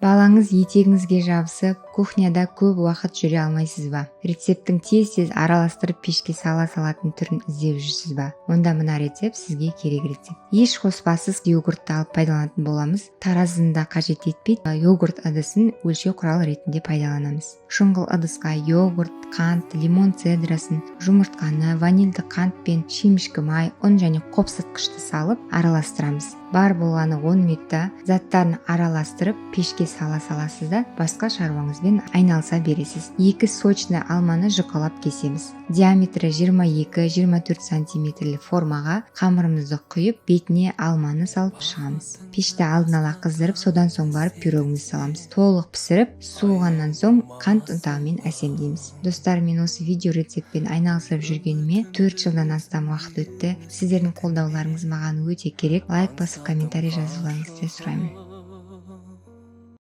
Балаңыз етегіңізге жабысып, кухняда көп уақыт жүре алмайсыз ба? Рецепттің тез-тез араластырып, пешке сала салатын түрін іздеп жүрсіз ба? Онда мына рецепт сізге керек рецепт. Еш қоспасыз йогуртты алып пайдаланатын боламыз. Таразыны да қажет етпейді. Йогурт ыдысын өлшеу құралы ретінде пайдаланамыз. Шұңғыл ыдысқа йогурт, қант, лимон цедрасын, жұмыртқаны, ванильді қант пен шемішкі май, ұн және қопсытқышты салып араластырамыз. Бар болғаны 10 минутта заттарын араластырып, пешке сала саласыз да, басқа шаруаңызбен айналыса бересіз. Екі сочный алманы жұқалап кесеміз. Диаметрі 22-24 сантиметрлі формаға қамырымызды құйып, бетіне алманы салып шығамыз. Пешті алдын ала қыздырып, содан соң барып пирогымызды саламыз. Толық пісіріп, суығаннан соң қант ұнтағымен әсемдейміз. Достар, мен осы видео рецептпен айналысып жүргеніме 4 жылдан астам уақыт өтті. Сіздердің қолдауларыңыз маған өте керек. Лайк басып, комментарий жазуларыңызды сұраймын.